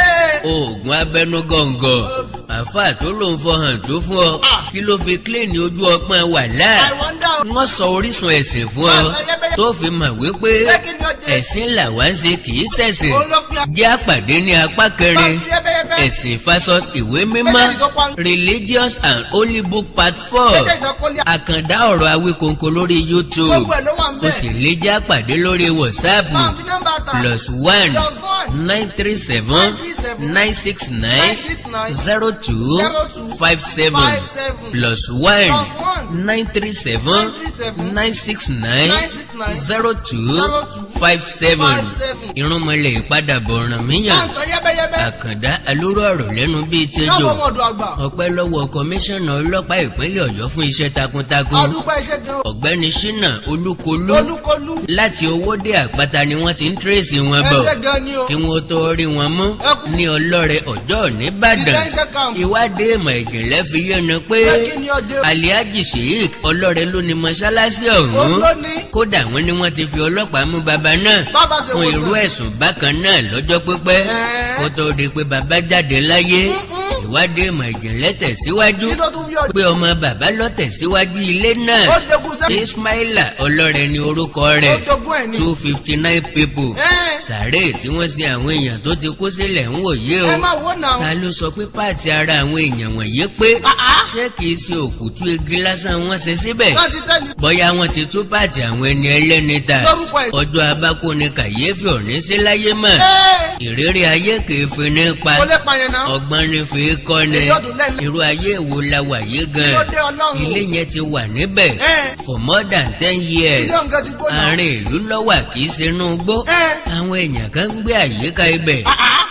oògùn abẹnú gọ̀ǹgọ̀. Àáfàá tó ló ń fọhàn tó fún ọ, kí ló fi clean ojú ọpọ́n wà láà? I wonder. Wọ́n sọ orísun ẹ̀sìn fún ọ tó fi mọ̀ wípé Pé kí ni ó jẹ́? ẹ̀sìn làwa ń ṣe, kì í ṣẹ̀sìn. Olópin Jẹ́ àpàdé ní apá kẹrin, Bá ti yẹ́bẹ́yẹ́bẹ́. ẹ̀sìn versus ìwé mímọ́, Méjèèjì tó pa- religious and holy book part 4. Méjèèjì tó kólé. Àkàndá ọ̀rọ̀ Awíkonko lórí YouTube. Gbogbo ẹ̀ ló wà ń O bẹ̀. sì lè jẹ́ àpàdé lórí WhatsApp, Máa fi nọ́mbà ta. +1 +1 937 969 969 02 02 57, 57, +1 +1 937 937 969 969 02 02 57. 57. Irúnmọlẹ̀ ìpadàbọ̀ Ọ̀rànmíyàn. Máa ń tọ́ yẹ́bẹ́yẹ́bẹ́. Àkàndá alóró ọ̀rọ̀ lẹ́nu bíi tẹ́jọ́. Káàbọ̀ ọmọ ọ̀dọ̀ àgbà. Ọpẹ́ lọ́wọ́ kọmíṣánná ọlọ́pàá ìpínlẹ̀ Ọ̀yọ́ fún iṣẹ́ takuntakun. Adúpẹ́ iṣẹ́ gan. Ọ̀gbẹ́ni Ṣínà Olúkolú. Olúkolú. Láti Owódé Àpáta ni wọ́n ti ń trace wọn bọ̀ Ẹsẹ̀ gan ni o. kí wọ́n tó rí wọn mú ní Ọlọ́rẹ̀ Ọjọ́ nìbàdàn. Detention camp. Ìwádìí ìmọ̀ ìjìnlẹ̀ fi yé ni pé Pé kí ni ó dé? Aliaji Sheik Ọlọ́rẹ̀ ló ní mọ́ṣáláṣí ọ̀hún. Òun ló ní. Kódà wọ́n ní wọ́n ti fi ọlọ́pàá mú bàbá náà Bàbá ṣe fún wòsàn. irú ẹ̀sùn bákan náà lọ́jọ́ pípẹ́ kó tó di pé bàbá jáde láyé. Ìwádìí ìmọ̀ ìjìnlẹ̀ tẹ̀síwájú Kí ló tún fi ọjọ́? pé ọmọ bàbá ló tẹ̀síwájú ilé náà. Ó jogún sẹ́. Ismaila Ọlọ́rẹ̀ ni orúkọ rẹ̀. Ó jogún ẹ̀ ni. 259 people. Sàárè tí wọ́n sin àwọn èèyàn tó ti kú sílẹ̀ ń wòye o. Ẹ máa wò náà. Ta ló sọ pé part ara àwọn èèyàn wọ̀nyí pé ṣé kìí ṣe òkútú igi lásán wọ́n ṣe síbẹ̀? Wọ́n ti sẹ́ni. Bóyá wọ́n ti tú part àwọn ẹni ẹlẹ́ni ta. Lórúkọ ẹ̀. Ọjọ́ abákú ni kàyéfì òní sí láyé mọ̀. Ìrírí ayé kìí fi ní pa. Kò lè pààyàn náà. Ọgbọ́n ní fi kọ́ ni. Èyí ọdún lẹ́nu. Irú ayé wo la wà yìí gan? Kí ló dé, Ọlọ́run? Ilé yẹn ti wà níbẹ̀ for more than 10 years. Ilé ọ̀gá ti gbóná. Àárín ìlú lọ́wà, kì í ṣe inú igbó. Àwọn èèyàn kan ń gbé àyíká ibẹ̀.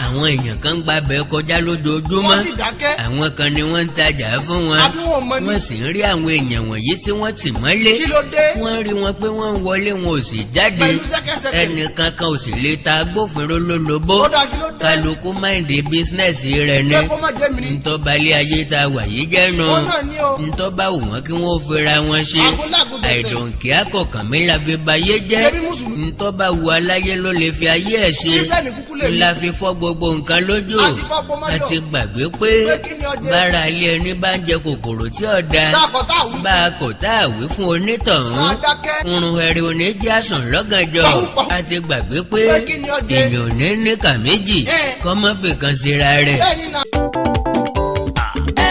Àwọn èèyàn kan ń gbabẹ̀ kọjá lójoojúmọ́. Wọ́n sì dákẹ́. Àwọn kan ni wọ́n ń tajà fún wọn. Àbí wọn ò mọ̀ ni? Wọ́n sì ń rí àwọn èèyàn wọ̀nyí tí wọ́n tì mọ́lé. Kí ló dé? Wọ́n rí wọn pé wọ́n ń wọlé, wọn ò sì jáde. Pẹ̀lú ṣẹ́kẹ́ṣẹkẹ̀. Ẹnìkan kan ò sì lè ta agbófinró lólobó. Ó dáa, kí ló dé? Kálukú mind business rẹ̀ ni. Pé kó má jẹ́ mi ni. Ntọ́balẹ̀ ayé ta wà yìí jẹ́ nu. Ó náà ní o. Ntọ́ba wù wọ́n kí wọ́n fira wọn ṣe. Àgúnlágùn tẹ̀tẹ̀. Àìdùnkì akọ̀kàn mi la fi bayé jẹ́. Ṣebí Mùsùlùmí. Ntọ́ba wù aláyé ló lè fi ayé ẹ̀ ṣe. Kírísítẹ́nì kúkú lè mí. La fi fọ́ gbogbo nǹkan lójú. A ti fọ́ pọ́nmọ́yọ̀. A ti gbàgbé pé Pé kí ni ọjẹ́? bára ilé ẹni bá ń jẹ kòkòrò tí ò da, Tá a kọ̀ tá a wí bá a kò tá a wí fún onítọ̀hún, Tá a dákẹ́. Irun ẹ̀rì òní jẹ́ àsùn lọ́gànjọ́. Pàhùpàhù. A ti gbàgbé pé Pé kí ni ọjẹ́? èèyàn ò ní níkà méjì kọ́ mọ́ fìkan síra rẹ̀. Bẹ́ẹ̀ ni na.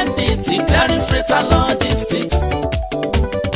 MDT Clearing Freight and Logistics,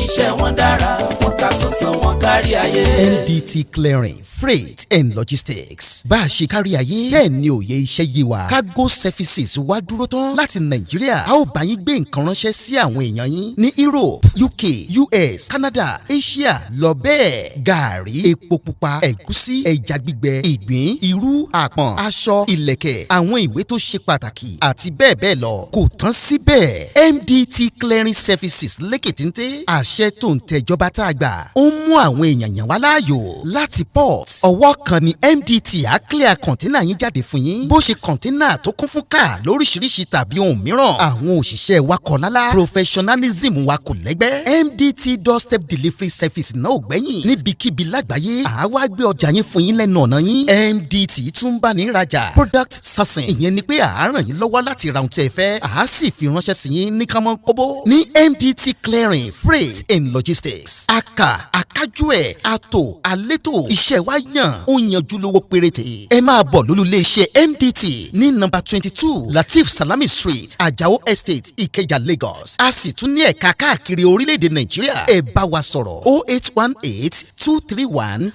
iṣẹ́ wọn dára, wọ́n ta sánsán, wọn kárí ayé. MDT Clearing Freight and Logistics, bá a ṣe kárí ayé bẹ́ẹ̀ ni òye iṣẹ́ yé wa. Cargo services wá dúró tán láti Nàìjíríà. A ó bá yín gbé nǹkan ránṣẹ́ sí àwọn èèyàn yín ní Europe, UK, US, Canada, Asia lọ bẹ́ẹ̀. Gàárì, epo pupa, ẹ̀gúsí, ẹja gbígbẹ, ìgbín, irú, àpọ̀n, aṣọ, ìlẹ̀kẹ̀, àwọn ìwé tó ṣe pàtàkì àti bẹ́ẹ̀ bẹ́ẹ̀ lọ. Kò tán síbẹ̀, MDT Clearing Services lékètéńté àṣẹ tó ń tẹjọba tá a gbà ó ń mú àwọn èèyàn yàn wá láàyò láti port. Ọwọ́ kan ni MDT á clear container yín jáde fún yín, bó ṣe container tó kún fún káà lóríṣiríṣi tàbí ohun mìíràn. Àwọn òṣìṣẹ́ wa kọ̀ lálá, professionalism wa kò lẹ́gbẹ́. MDT doorstep delivery service náà ò gbẹ́yìn. Níbikíbi lágbàáyé, àá wá gbé ọjà yín fún yín lẹ́nu ọ̀nà yín. MDT tún bá ní rajà, product sourcing, ìyẹn ni pé àá ràn yín lọ́wọ́ láti ra ohun tí ẹ fẹ́, àá sì fi ránṣẹ́ sí yín ní kánmọ́ kóbó. Ní MDT Clearing Freight and Logistics, aka akájú ẹ̀ ato àlétò, iṣẹ́ wa yàn, ó yanjú, lówó péréte. Ẹ máa bọ̀ lólú iléeṣẹ́ MDT ní nọ́mbà 22 Lateef Salami Street, Ajao Estate, Ìkẹjà, Lagos. A sì tún ní ẹ̀ka káàkiri orílẹ̀-èdè Nàìjíríà. Ẹ bá wa sọ̀rọ̀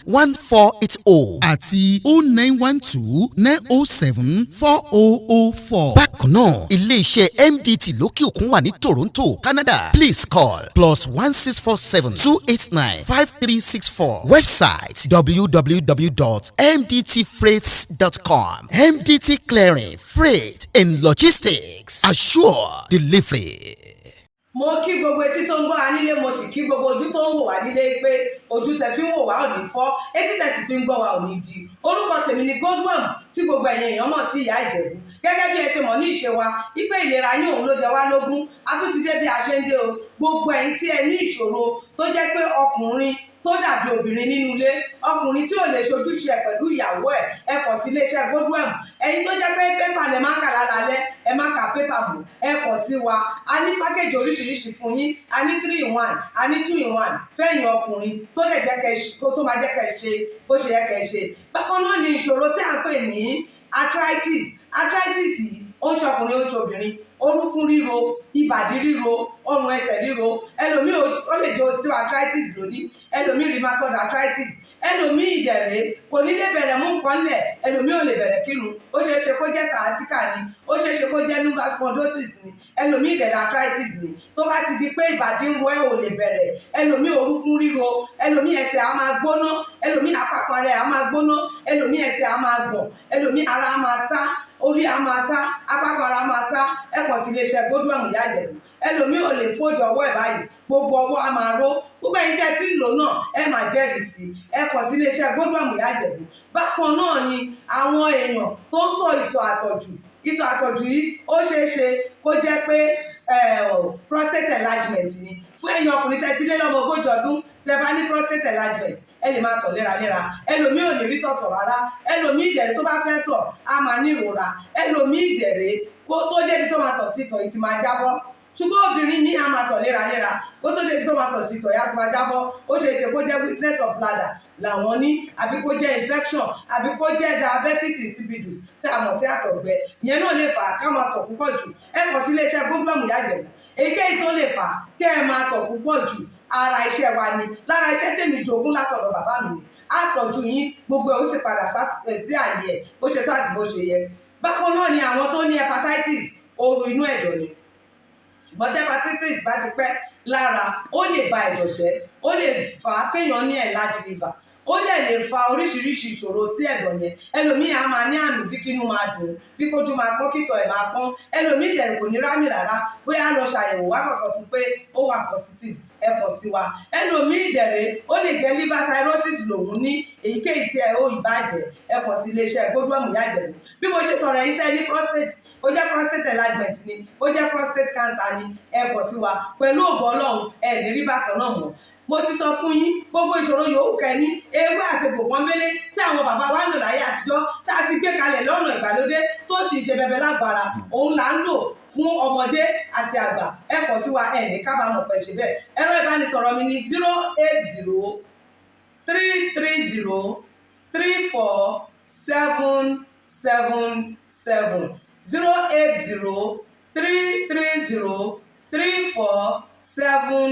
08182311480 àti 09129074004. Bákan náà, iléeṣẹ́ MDT lókè òkun wà ní Toronto, Canada. Please call +16472895364. Website www.mdtfreights.com. MDT Clearing Freight and Logistics, assure delivery. Mo kí gbogbo etí tó ń gbọ́ wa nílé, mo sì kí gbogbo ojú tó ń wò wá nílé pé ojú tẹ fi ń wò wá ò ní fọ́, etí tẹ sì fi ń gbọ́ wa ò ní di. Orúkọ tèmi ni Godwin, tí gbogbo ẹ̀yin èèyàn mọ̀ sí Ìyá Ìjẹ̀bú. Gẹ́gẹ́ bí ẹ ṣe mọ̀ ní ìṣe wa wípé ìlera yín òun ló jẹ wá lógún, a tún ti dé bí a ṣe ń dé o. Gbogbo ẹ̀yin tí ẹ ní ìṣòro tó jẹ́ pé ọkùnrin tó dàbí obìnrin nínú ilé, ọkùnrin tí ò lè ṣojúṣe ẹ pẹ̀lú ìyàwó ẹ̀, ẹ kàn sí iléeṣẹ́ Godwin. Ẹ̀yin tó jẹ́ pé pépà lẹ máa ń kà lálálẹ́, ẹ má ka pépà mọ́, ẹ kàn sí wa. A ní package oríṣiríṣi fún yín. A ní 3 in 1, a ní 2 in 1 fẹ́yìn ọkùnrin tó lè jẹ́ kẹ́ kó tó máa jẹ́ kẹ́ ṣe bó ṣe yẹ kẹ́ ṣe. Bákan náà ni ìṣòro tí à ń pè ní arthritis. Arthritis yìí, ó ń ṣọkùnrin, ó ń ṣobìnrin. Orúnkún ríro, ìbàdí ríro, ọrùn ẹsẹ̀ ríro. Ẹlòmíì ó lè jẹ́ osteoarthritis lónìí, ẹlòmíì rheumatoid arthritis, ẹlòmíì ìdẹ̀rẹ̀ kò ní lè bẹ̀rẹ̀ mú nǹkan lẹ̀, ẹlòmíì ò lè bẹ̀rẹ̀ kírun. Ó ṣeé ṣe kó jẹ́ sciatica ni, ó ṣeé ṣe kó jẹ́ lumbar spondylosis ni, ẹlòmíì ìdẹ̀rẹ̀ arthritis ni. Tó bá ti di pé ìbàdí ń ro ẹ́, ò lè bẹ̀rẹ̀, ẹlòmíì orúnkún ríro, ẹlòmíì ẹsẹ̀ á máa gbóná, ẹlòmíì àpapọ̀ rẹ̀ á máa gbóná, ẹlòmíì ẹsẹ̀ á máa gbọ̀n, ẹlòmíì ara á máa tá, orí á máa tá, apákan ara máa tá, ẹ kàn sí iléeṣẹ́ Godwin Ìyá Ìjẹ̀bú. Ẹlòmíì ò lè fold ọwọ́ ẹ̀ báyìí, gbogbo ọwọ́ á máa ró. Gbogbo ẹ̀yin tẹ́ tí ń lò náà, ẹ máa jẹ́rìí sí. Ẹ kàn sí iléeṣẹ́ Godwin Ìyá Ìjẹ̀bú. Bákan náà ni àwọn èèyàn tó ń tọ̀ ìtọ̀ àtọ̀jù. Ìtọ̀ àtọ̀jù yìí, ó ṣeé ṣe kó jẹ́ pé prostate enlargement ni. Fún ẹ̀yin ọkùnrin tẹ́ ti lé lọ́mọ 40 ọdún, tẹ́ bá ní prostate enlargement, ẹ lè máa tọ̀ léraléra. Ẹlòmíì ò ní rí tọ̀tọ̀ rárá, ẹlòmíì ìdẹ̀rẹ̀ tó bá fẹ́ tọ̀ á máa ní ìrora, ẹlòmíì ìdẹ̀rẹ̀ kó tó débi tó máa tọ̀ sí, ìtọ̀ yìí ti máa jábọ́. Ṣùgbọ́n obìnrin ní a máa tọ̀ léraléra, kó tó débi tó máa tọ̀ sí, ìtọ̀ yìí á ti máa jábọ́. Ó ṣe é ṣe kó jẹ́ weakness of bladder làwọn ní, àbí kó jẹ́ infection, àbí kó jẹ́ diabetes insipidus tí a mọ̀ sí àtọ̀gbẹ. Ìyẹn náà lè fà á ká máa tọ̀ púpọ̀ jù. Ẹ kàn sí iléeṣẹ́ Godwin Ìyá Ìjẹ̀bú. Èyíkéyìí tó lè fà á kẹ́ ẹ máa tọ̀ púpọ̀ jù, ara iṣẹ́ wa ni. Lára iṣẹ́ tèmi jogún látọ̀dọ̀ bàbá mi ni. Á tọ́jú yín, gbogbo ẹ̀ ó sì padà sí àyè ẹ̀ bó ṣe tó àti bó ṣe yẹ. Bákan náà ni àwọn tó ní hepatitis, ooru inú ẹ̀dọ̀ ni. Ṣùgbọ́n tí hepatitis bá ti pẹ́ lára, ó lè ba ẹ̀dọ̀ jẹ́, ó lè fà á kéèyàn ní enlarged liver. Ó dẹ̀ lè fa oríṣiríṣi ìṣòro sí ẹ̀dọ̀ yẹn. Ẹlòmíì á máa ní àmì bí kínú máa dùn, bí kójú máa pọ́n, kítọ̀ ẹ̀ máa pọ́n. Ẹlòmíì dẹ̀ kò ní rámì rárá. Bóyá lọ ṣàyẹ̀wò, wá kàn sọ fún pé ó wà positive, ẹ kàn sí wa. Ẹlòmíì dẹ̀rẹ̀, ó lè jẹ́ liver cirrhosis lòun ní. Èyíkéyìí tí ẹ ó ìbàjẹ́, ẹ kàn sí iléeṣẹ́ Godwin Ìyá Ìjẹ̀bú. Bí mo ṣe sọ̀rọ̀ yìí, tẹ́ ní prostate, ó jẹ́ prostate enlargement ni, ó jẹ́ prostate cancer ni, ẹ kàn sí wa. Pẹ̀lú ògo Ọlọ́run, ẹ ní rí bákan náà mọ́. Mo ti sọ fún yín, gbogbo ìṣòro yòówù kẹ́ni, ewé àti egbò pọ́nbélé tí àwọn bàbá wa ń lò láyé àtijọ́, tá a ti gbé kalẹ̀ lọ́nà ìgbàlódé, tó sì ṣe bẹbẹ lágbára, òun là ń lò fún ọmọdé àti àgbà. Ẹ kàn sí wa, ẹ ní kábàámọ̀ pẹ̀ ṣe bẹ́ẹ̀. Ẹ̀rọ ìbánisọ̀rọ̀ mi ní 08033034777,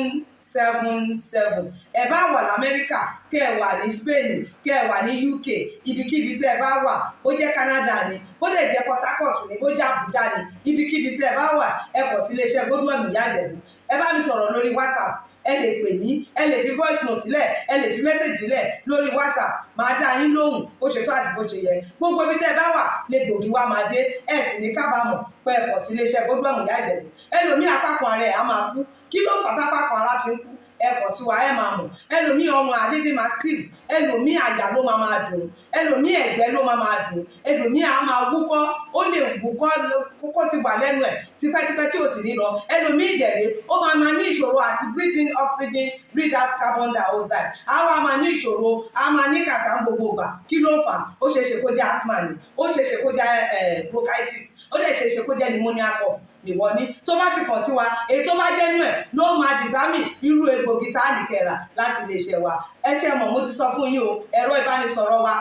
08033034777. Ẹ bá wà lamẹ́ríkà, kẹ́ ẹ wà ní Spain, kẹ́ ẹ wà ní UK, ibikíbi tẹ́ ẹ bá wà, bó jẹ́ Canada ni, bó lè jẹ́ Port Harcourt ni, bó jẹ́ Abuja ni, ibikíbi tẹ́ ẹ bá wà, ẹ kàn sí iléeṣẹ́ Godwin Ìyá Ìjẹ̀bú. Ẹ bá mi sọ̀rọ̀ lórí WhatsApp, ẹ lè pè mí, ẹ lè fi voice note lẹ̀, ẹ lè fi message lẹ̀ lórí WhatsApp, máa dá yín lóhùn bó ṣe tó àti bó ṣe yẹ. Gbogbo ibi tẹ́ ẹ bá wà lè gbòógì wá máa dé. Ẹ sì ní kábàámọ̀ pé ẹ kàn sí iléeṣẹ́ Godwin Ìyá Ìjẹ̀bú. Ẹlòmíì, apákan ara ẹ̀ á máa kú. Kí ló fà tápákan ara fi ń kú? Ẹ kàn sí wa, ẹ máa mọ̀. Ẹlòmíì, ọrùn àdédé máa stiff. Ẹlòmíì, àyà ló máa máa dùn. Ẹlòmíì, ẹ̀gbẹ́ ló máa máa dùn. Ẹlòmíì á máa wúkọ́, ó lè wúkọ́ kókó ti wà lẹ́nu ẹ̀ tipẹ́tipẹ́ tí ò sì ní lọ. Ẹlòmíì ìjẹ̀rẹ̀, ó máa máa ní ìṣòro àti breathe in oxygen, breathe out carbon dioxide. Á wá máa ní ìṣòro, á máa ní kàtà ń gbogbo ìgbà. Kí ló ń fà? Ó ṣeé ṣe kó jẹ́ asthma ni, ó ṣeé ṣe kó jẹ́ bronchitis, ó lè ṣeé ṣe kó jẹ́ pneumonia cough nìwọ ní. Tó bá ti kàn sí wa, èyí tó bá jẹ́ nú ẹ̀ ló máa determine irú egbògi tá a nìkẹ́ra láti iléeṣẹ́ wa. Ẹ ṣe mọ̀, mo ti sọ fún yín o. Ẹ̀rọ ìbánisọ̀rọ̀ wa,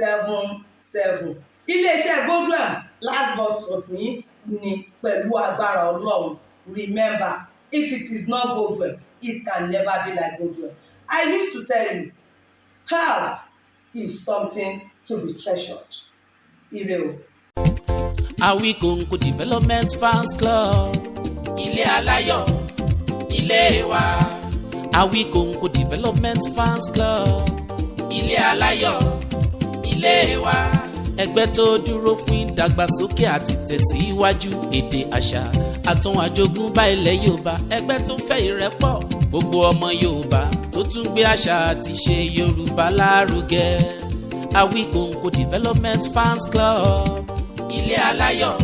08033034777. Iléeṣẹ́ Godwin, last bus stop yín ni pẹ̀lú agbára Ọlọ́run. Remember, if it is not Godwin, it can never be like Godwin. I used to tell you, health is something to be treasured. Ire o. Awikonko Development Fans Club. Ilé aláyọ̀, ilé wa. Awikonko Development Fans Club. Ilé aláyọ̀, ilé wa. Ẹgbẹ́ tó dúró fún ìdàgbàsókè àti tẹ̀síwájú èdè, àṣà àtún àjogúnbá ilẹ̀ Yorùbá. Ẹgbẹ́ tó fẹ́ ìrẹ́pọ̀ gbogbo ọmọ Yorùbá, tó tún gbé àṣà àti ṣe Yorùbá lárugẹ. Awikonko Development Fans Club. Ilé aláyọ̀,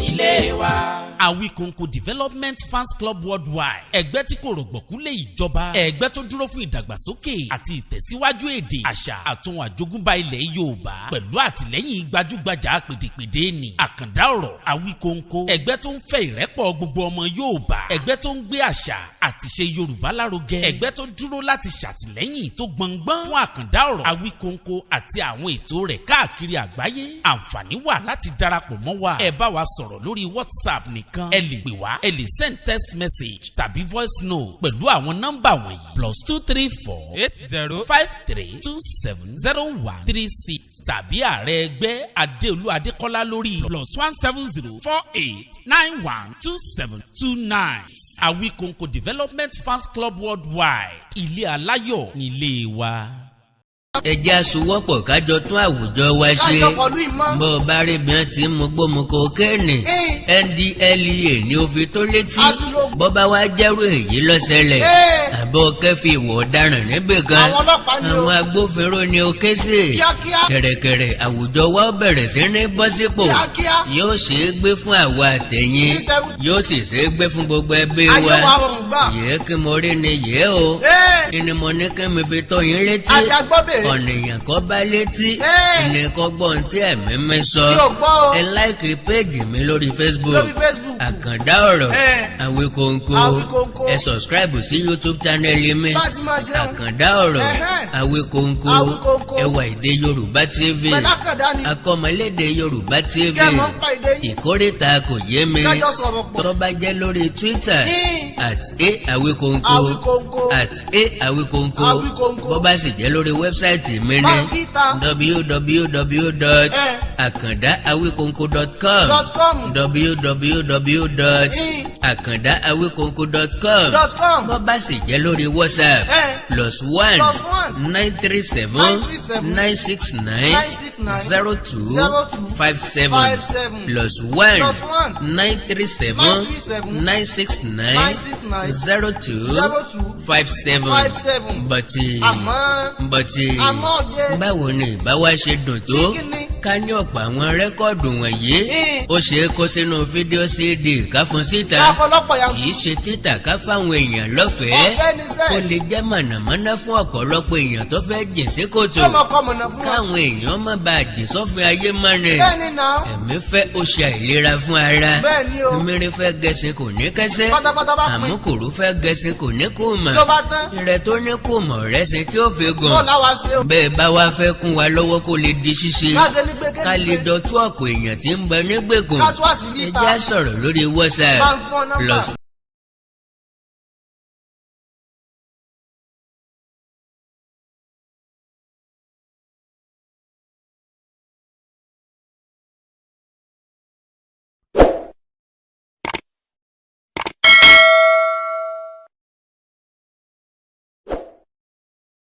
ilé wa. Awikonko Development Fans Club Worldwide, ẹgbẹ́ tí kò rọ̀gbọ̀kú lé ìjọba, ẹgbẹ́ tó dúró fún ìdàgbàsókè àti ìtẹ̀síwájú èdè, àṣà àtún àjogúnbá ilẹ̀ Yorùbá, pẹ̀lú àtìlẹ́yìn gbajúgbajà pèdèpèdè ní Àkàndá Ọ̀rọ̀ Awikonko, ẹgbẹ́ tó ń fẹ́ ìrẹ́pọ̀ gbogbo ọmọ Yorùbá, ẹgbẹ́ tó ń gbé àṣà àti ṣe Yorùbá lárugẹ, ẹgbẹ́ tó dúró láti ṣàtìlẹ́yìn tó gbọngbọ́n fún Àkàndá Ọ̀rọ̀ Awikonko àti àwọn ètò rẹ̀ káàkiri àgbáyé. Àǹfààní wà láti darapọ̀ mọ́ wa. Ẹ bá wa sọ̀rọ̀ lórí WhatsApp nìkan, ẹ lè pè wá, ẹ lè send text message tàbí voice note pẹ̀lú àwọn nọ́mbà wọ̀nyí: +234 80 53270136, tàbí ààrẹ ẹgbẹ́ Adéolú Adékọ́lá lórí +17048912729. Awikonko Development Fans Club Worldwide, ilé aláyọ̀ nílé wa. Ẹ jẹ́ àsowọ́pọ̀ kájọ tún àwùjọ wa ṣe. Kájọ pọ̀lú ìmọ̀. Bó o bá rí bí wọ́n ti ń mu gbómu kokéènì, NDLEA ni ó fi tó létí. Bó bá wá jẹ́rú èyí lọ́sẹ̀lẹ̀, àbọ̀ kẹfì ìwọ̀ ọ̀daràn níbì kan, Àwọn ọlọ́pàá ni o. àwọn agbófinró ni ó ké sí. Kíákíá. Kẹ̀rẹ̀kẹ̀rẹ̀, àwùjọ wa ó bẹ̀rẹ̀ sí ní bọ́ sípò. Kíákíá. Yóò ṣe é gbé fún àwa àtẹ̀yìn, yóò sì ṣe é gbé fún gbogbo ẹbí Ayé wa. wa rọrùn gbà. Yẹ kí mo rí ni yẹ o, ni mo ní kí mi fi tó yín létí. Àti agbọ́bèrè. Ọ̀nìyàn kọ́ bá létí ní kọ́ gbọ́n tí ẹ̀mí mi sọ. Tí ò gbọ́ o. Ẹ like page mi lórí Facebook, Lórí Facebook. Àkàndá Ọ̀rọ̀ Awikonko. Awikonko. Ẹ subscribe sí YouTube channel mi, Bá ti máa ṣe o. Àkàndá Ọ̀rọ̀ Awikonko. Awikonko. Ẹwà Èdè Yorùbá TV, Pẹ̀lú Àkàndá ni. Akọ́mọlédè Yorùbá TV. Kẹ́ ẹ mọ̀ ń pa èdè yín. Ìkórìtà kò yé mi. Kájọ sọ̀rọ̀ pọ̀. Tó bá jẹ́ lórí Twitter, @aAwikonko, Awikonko. @aAwikonko. Awikonko. Bó bá sì jẹ́ lórí website mi ní Báńkì ta. www.akandaawikonko.com Dot com. www. Àkàndá awikonko.com. Dot com. Bó bá sì jẹ́ lórí WhatsApp, +1 +1 937 937 969 969 02 02 57 57 +1 +1 937 937 969 969 02 02 57. 57. Bọ̀tì Àmọ́ bọ̀tì àmọ́ òye. báwo ni ìbáwá ṣe dùn tó Sí kíni? ká ní ọ̀pọ̀ àwọn record wọ̀nyí, ó ṣe é kó sínú fídíò CD, ká fún síta, Ká fọlọ́pọ̀ yanturu. kì í ṣe títà, ká fáwọn èèyàn lọ́fẹ̀ẹ́, Ọ̀fẹ́ ni sẹ́. kó lè jẹ́ mọ̀nàmọ́ná fún ọ̀pọ̀lọpọ̀ èèyàn tó fẹ́ jìn sí kòtò, Tó mọ̀ kọ́ mọ̀nà fún wọn. káwọn èèyàn má bàa jìn sọ́fin ayé mọ́ni. Bẹ́ẹ̀ ni náà. Ẹ̀mí fẹ́ ó ṣe àìlera fún ara. Bẹ́ẹ̀ ni o. Mìíràn fẹ́ gẹ̀sìn kò ní kẹsẹ́. Pátápátá bá pín. Àmúkòrò fẹ́ gẹ̀sìn kò ní kó mọ̀. Ló bá tán. Ìrẹ̀ tó ní kó mọ̀ rẹ̀ sin tí ó fi gùn. Bó láwa ṣe o. Bẹ́ẹ̀ bá wá fẹ́ kún wa lọ́wọ́ kó lè di ṣíṣe, Ká ṣe ní gbégé ká lè nígbé. dọ̀tú ọ̀pọ̀ èèyàn tí ń bẹ nígbèkùn, Ká tú àṣírí ẹ ta. jẹ́ á sọ̀rọ̀ lórí WhatsApp Bá ń fún ọ nọ́mbà. plus